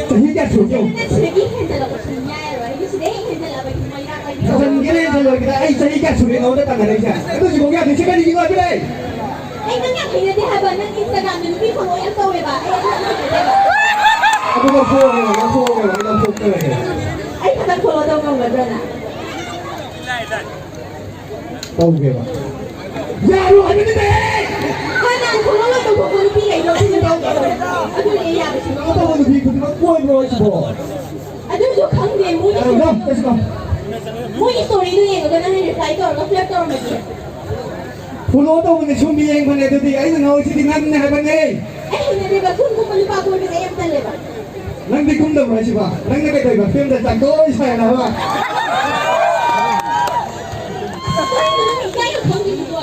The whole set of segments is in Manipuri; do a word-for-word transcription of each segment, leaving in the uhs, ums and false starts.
ꯆꯍꯤ ꯀꯌꯥ ꯁꯨꯔꯒꯦ? ꯅꯪ ꯁꯤꯗꯒꯤ ꯍꯦꯟꯖꯜꯂꯛꯄ ꯁꯨꯡꯌꯥ ꯌꯥꯔꯣꯏ꯫ ꯑꯩꯗꯤ ꯁꯤꯗꯩ ꯍꯦꯟꯖꯜꯂꯛꯑꯕ ꯑꯩꯗꯤ ꯃꯩꯔꯥ ꯄꯥꯏꯕꯤ ꯇꯧꯔꯦ꯫ ꯍꯦꯟꯖꯟꯒꯦꯔꯥ ꯍꯦꯟꯖꯜꯂꯣꯏꯒꯦꯔꯥ, ꯑꯩ ꯆꯍꯤ ꯀꯌꯥ ꯁꯨꯔꯦ ꯅꯉꯣꯟꯗ ꯇꯥꯟꯅꯔꯛꯏꯁꯦ? ꯑꯗꯨ ꯍꯧꯖꯤꯛꯐꯥꯎ ꯌꯥꯗ꯭ꯔꯤꯁꯦ ꯀꯔꯤꯒꯤꯅꯣ ꯍꯥꯏꯕꯅꯦ? ꯑꯩ ꯅꯪ ꯌꯥꯝ ꯍꯩꯅꯗꯦ ꯍꯥꯏꯕ꯫ ꯅꯪ Instagram-ꯗ ꯅꯨꯄꯤ follow ꯌꯥꯝ ꯇꯧꯋꯦꯕ꯫ ꯑꯩ ꯑꯗꯨ ꯌꯥꯝ ꯍꯩꯅꯗꯦꯕ꯫ ꯑꯗꯨ ꯂꯧꯊꯣꯛꯑꯣ, ꯂꯧꯊꯣꯛꯑꯣ, ꯂꯧꯊꯣꯛꯑꯣ꯫ ꯑꯩ ꯈꯛꯇꯪ follow ꯇꯧ ꯉꯝꯒꯗ꯭ꯔꯅ? ꯇꯧꯒꯦꯕ꯫ ꯌꯥꯔꯣ ꯍꯥꯏꯕꯅꯤꯅꯦ! ꯍꯣꯏ, ꯅꯪ follow ꯇꯧꯊꯣꯛꯄ ꯅꯨꯄꯤꯈꯩꯗꯣ ꯑꯗꯨꯅ ꯇꯧꯒꯦ꯫ ꯑꯗꯨꯅꯦ ꯑꯩ ꯌꯥꯕꯁꯦ꯫ ꯅꯪ ꯑꯇꯣꯞꯄ ꯅꯨꯄꯤ ꯈꯨꯗꯤꯡꯃꯛ ꯀꯣꯏꯕ꯭ꯔꯣ ꯍꯥꯏꯁꯤꯕꯣ? ꯑꯗꯨꯁꯨ ꯈꯪꯗꯦ, ꯃꯣꯏꯒꯤ ꯌꯥꯔꯣ, ꯂꯥꯎ, ꯆꯠꯁꯤ ꯂꯥꯎ꯫ ꯃꯣꯏꯒꯤ story-ꯗꯣ ꯌꯦꯡꯉꯒ ꯅꯪꯅ reply ꯇꯧꯔꯒ flirt ꯇꯧꯔꯝꯃꯗꯤ? Follow ꯇꯧꯕꯅꯦ, ꯁꯨꯝ ꯌꯦꯡꯕꯅꯦ꯫ ꯑꯗꯨꯗꯤ ꯑꯩꯅ ꯉꯥꯎꯔꯤꯁꯤꯗꯤ ꯅꯪꯅꯦ ꯍꯥꯏꯕꯅꯦ꯫ ꯑꯩ ꯍꯩꯅꯗꯦꯕ, ꯁꯨꯝ ꯀꯨꯝꯕ ꯅꯨꯄꯥ ꯀꯣꯏꯕꯁꯦ ꯑꯩ ꯌꯥꯝ ꯇꯜꯂꯦꯕ꯫ ꯅꯪꯗꯤ ꯀꯨꯝꯗꯕ꯭ꯔꯣ ꯍꯥꯏꯁꯤꯕꯣ? ꯅꯪꯅ ꯀꯩꯗꯧꯔꯤꯕ? Film-ꯗ ꯆꯥꯛꯇꯣꯏ ꯁꯥꯏꯔꯕ? ꯀꯩꯅꯣ ꯅꯪ ꯏꯀꯥꯏ ꯌꯥꯝ ꯈꯪꯗ꯭ꯔꯤꯗꯨꯕꯣ?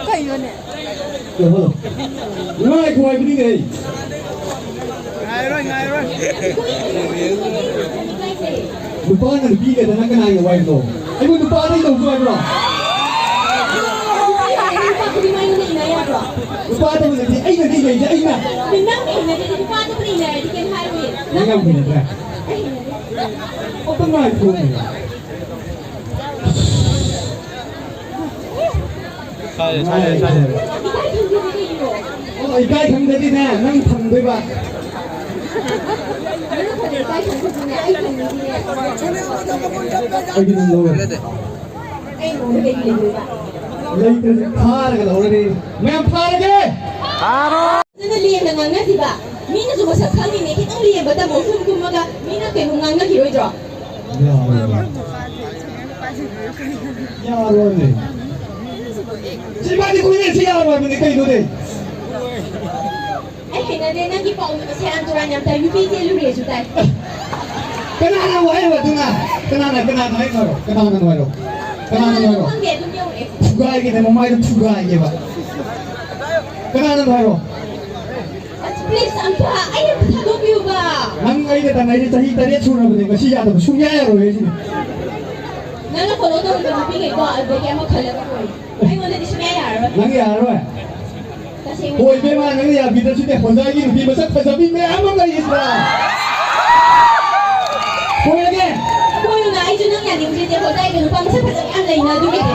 ꯀꯩꯅꯣꯅꯦ? ꯉꯥꯏꯈꯣ ꯍꯥꯏꯕꯅꯤꯅꯦ ꯑꯩ꯫ ꯉꯥꯏꯔꯣꯏ, ꯉꯥꯏꯔꯣꯏ꯫ ꯅꯨꯄꯥꯅ ꯅꯨꯄꯤ ꯂꯩꯗꯅ ꯀꯅꯥꯒꯤ ꯋꯥꯏꯐꯅꯣ? ꯑꯩꯕꯨ ꯅꯨꯄꯥꯗꯩ ꯇꯧꯁꯨ ꯍꯥꯏꯕ꯭ꯔꯣ? ꯅꯨꯄꯥ ꯇꯧꯅꯗꯤ ꯑꯩꯅꯗꯤ ꯂꯩꯁꯦ ꯑꯩꯅ꯫ ꯅꯪ ꯌꯥꯝ ꯍꯩꯅꯗ꯭ꯔꯦ꯫ ꯑꯝꯇ ꯉꯥꯏꯈꯣ꯫ ꯊꯥꯔꯦ, ꯊꯥꯔꯦ, ꯊꯥꯔꯦ꯫ ꯑꯣ, ꯏꯀꯥꯏ ꯈꯪꯗ꯭ꯔꯗꯤꯅꯦ, ꯅꯪ ꯊꯝꯗꯣꯏꯕ꯫ ꯑꯩꯒꯤ ꯅꯪ ꯂꯧꯔꯦ꯫ ꯂꯩꯇ꯭ꯔꯁꯨ ꯐꯥꯔꯒ ꯂꯧꯔꯅꯤ꯫ ꯃꯌꯥꯝ ꯐꯥꯔꯒꯦ! ꯐꯥꯖꯅ ꯂꯦꯝꯅ ꯉꯥꯡꯅꯁꯤꯕ꯫ ꯃꯤꯅꯁꯨ ꯃꯁꯛ ꯈꯪꯉꯤꯅꯦ, ꯈꯤꯇꯪ ꯂꯦꯝꯕ ꯇꯝꯃꯣ꯫ ꯁꯨꯝ ꯀꯨꯝꯃꯒ ꯃꯤꯅ ꯀꯩꯅꯣ ꯉꯥꯡꯅꯈꯤꯔꯣꯏꯗ꯭ꯔꯣ? ꯌꯥꯔꯣꯏ꯫ ꯌꯥꯔꯣꯏꯅꯦ꯫ ꯁꯤ ꯏꯕꯥꯅꯤ ꯀꯣꯏꯅꯔꯤꯁꯤ ꯌꯥꯔꯣꯏ ꯍꯥꯏꯕꯅꯤ ꯀꯩꯅꯣꯅꯦ? ꯑꯩ ꯍꯩꯅꯗꯦ ꯅꯪꯒꯤ ꯄꯥꯎꯗꯨ, ꯁꯦꯔꯥꯟ ꯇꯨꯔꯥꯟ ꯌꯥꯝ ꯇꯥꯏ꯫ ꯅꯨꯄꯤ ꯆꯦꯜꯂꯨꯔꯦꯁꯨ ꯇꯥꯏ꯫ ꯀꯅꯥꯅ ꯍꯥꯏꯔꯣ ꯑꯗꯨꯅ? ꯀꯅꯥꯅ, ꯀꯅꯥꯅ ꯍꯥꯏꯅꯣ ꯍꯥꯏꯔꯣ? ꯀꯅꯥꯅ ꯍꯥꯏꯔꯣ? ꯀꯅꯥꯅ ꯍꯥꯏꯔꯣ? ꯈꯪꯗꯦ, ꯑꯗꯨꯝ ꯌꯧꯔꯛꯑꯦ꯫ ꯊꯨꯒꯥꯏꯒꯦꯅꯦ, ꯃꯃꯥꯏꯗꯣ ꯊꯨꯒꯥꯏꯒꯦꯕ꯫ ꯀꯅꯥꯅ ꯍꯥꯏꯔꯣ? ꯑꯁ, please, ꯑꯝꯇ ꯑꯩ ꯑꯝꯇ ꯊꯥꯗꯣꯛꯄꯤꯌꯨꯕ꯫ ꯅꯪ ꯑꯩꯒ ꯇꯥꯟꯅꯩꯁꯦ ꯆꯍꯤ ꯇꯔꯦꯠ ꯁꯨꯔꯕꯅꯦ, ꯉꯁꯤ ꯌꯥꯗꯕ ꯁꯨꯡꯌꯥ ꯌꯥꯔꯣꯏ ꯍꯥꯏꯁꯤꯅꯤ꯫ ꯅꯪꯅ follow ꯇꯧꯔꯤꯕ ꯅꯨꯄꯤꯈꯩꯗꯣ ꯑꯗꯨꯗꯒꯤ ꯑꯃ ꯈꯜꯂꯒ ꯀꯣꯏꯌꯨ꯫ ꯑꯩꯉꯣꯟꯗꯗꯤ ꯁꯨꯡꯌꯥ ꯌꯥꯔꯔꯣꯏ꯫ ꯅꯪ ꯌꯥꯔꯔꯣꯏ? ꯍꯣꯏ, ꯏꯕꯦꯝꯃ, ꯅꯪꯅ ꯌꯥꯕꯤꯗ꯭ꯔꯁꯨꯅꯦ, ꯍꯣꯟꯗꯥꯏꯒꯤ ꯅꯨꯄꯤ ꯃꯁꯛ ꯐꯖꯕꯤ ꯃꯌꯥꯝ ꯑꯃ ꯂꯩꯔꯤꯁꯤꯗ꯫ ꯀꯣꯏꯔꯒꯦ꯫ ꯀꯣꯏꯔꯨꯅ, ꯑꯩꯁꯨ ꯅꯪ ꯌꯥꯅꯤꯡꯗ꯭ꯔꯤꯅꯦ꯫ ꯍꯣꯟꯗꯥꯏꯒꯤ ꯅꯨꯄꯥ ꯃꯁꯛ ꯐꯖꯕ ꯌꯥꯝ ꯂꯩꯅ ꯑꯗꯨꯒꯤꯗꯤ꯫